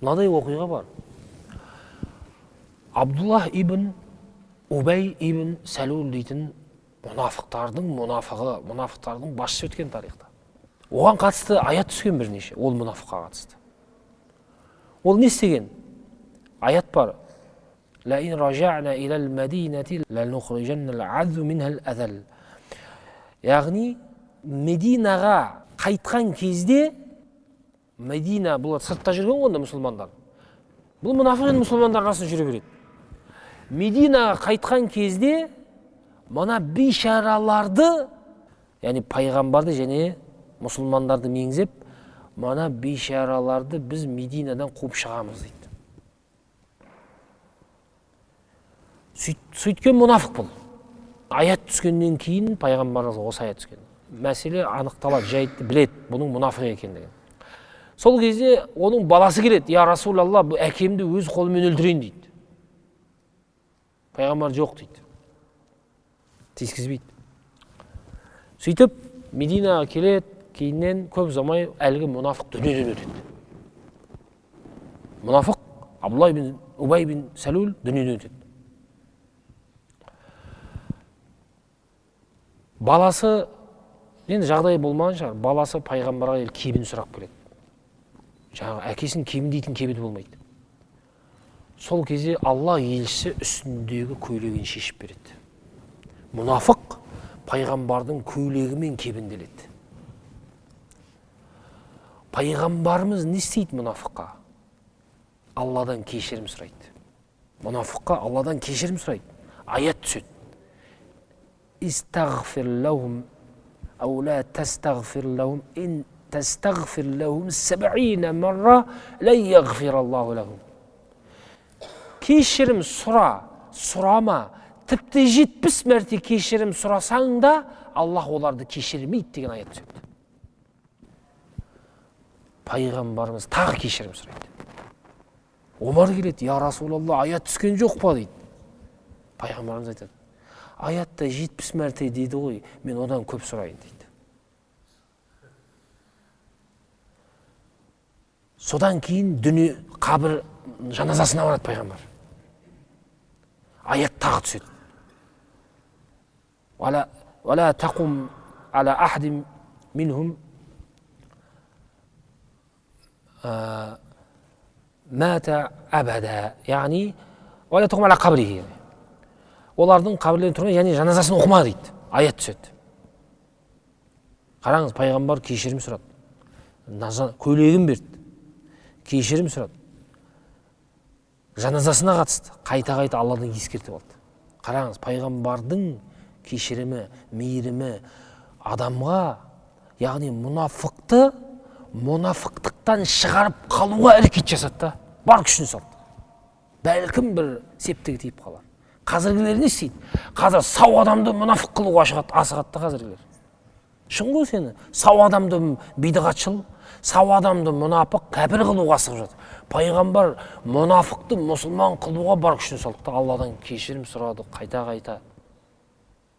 Мынадай оқиға бар. Абдуллах ибн Убай ибн Сәлул дейтін мұнафықтардың мұнафығы, мұнафықтардың басшысы өткен тарихта. Оған қатысты аят түскен бірнеше, ол мұнафыққа қатысты. Ол не істеген? Аят бар. Ла ин ража'на илал мадинати ланухрижаннал аззу минхал азал. Яғни Мединаға қайтқан кезде, Медина бұл сыртта жүрген ғой онда мұсылмандар. Бұл мұнафық енді мұсылмандар арасында жүре береді. Мединаға қайтқан кезде мына бейшараларды, яғни пайғамбарды және мұсылмандарды меңзеп, мына бейшараларды біз Мединадан қуып шығамыз дейді. Сөйткен мұнафық бұл. Аят түскеннен кейін пайғамбарымыз осы аят түскен. Мәселе анықталады, жайтты біледі, бұның мұнафық екендігін. Сол кезде оның баласы келеді, я Расулалла, бұл әкемді өз қолыммен өлтірейін дейді. Пайғамбар жоқ дейді. Тиіскізбейді. Сөйтіп Мединаға келеді, кейіннен көп ұзамай әлгі мұнафық дүниеден өтеді. Мұнафық Абдулла ибн Убай бин Сәлул дүниеден өтеді. Баласы, енді жағдайы болмаған шығар, баласы пайғамбарға келіп кебін сұрап келеді. Жаңағы әкесінің кебін дейтін кебіні болмайды. Сол кезде Алла елшісі үстіндегі көйлегін шешіп береді. Мұнафық пайғамбардың көйлегімен кебінделеді. Пайғамбарымыз не істейді мұнафыққа? Алладан кешірім сұрайды. Мұнафыққа Алладан кешірім сұрайды. Аят түседі. Истағфир лахум ау ла тастағфир лахум ин тастағфир лахум саб'ина марра лан яғфир Аллаху лахум. Кешірім сұра, сұрама, тіпті 70 мәрте кешірім сұрасаң да, Аллах оларды кешірмейді деген аят түседі. Пайғамбарымыз тағы кешірім сұрайды. Омар келеді, я Расулалла, аят түскен жоқ па дейді. Пайғамбарымыз айтады, аятта 70 мәрте дейді ғой, мен одан көп сұрайын дейді. Содан кейін дүние қабір жаназасына барады пайғамбар. Аят тағы түседі. Уала тақум ала ахадин минхум мата абада, яғни уала тақум ала қабрихи. Олардың қабірлерінде тұрмай, яғни жаназасын оқыма дейді. Аят түседі. Қараңыз, пайғамбар кешірім сұрады. Көйлегін берді. Кешірім сұрады. Жаназасына қатысты. Қайта-қайта Алладан ескертіп алды. Қараңыз, пайғамбардың кешірімі, мейірімі адамға, яғни мұнафықты мұнафықтықтан шығарып қалуға әрекет жасады да, бар күшін салды. Бәлкім бір септігі тиіп қалар. Қазіргілер не істейді? Қазір сау адамды мұнафық қылуға асығады да қазіргілер. Шын ғой сені. Сау адамды бидағатшыл, сау адамды мұнафық, кәпір қылуға асығып жатыр. Пайғамбар мұнафықты мұсылман қылуға бар күшін салды да, Алладан кешірім сұрады қайта-қайта.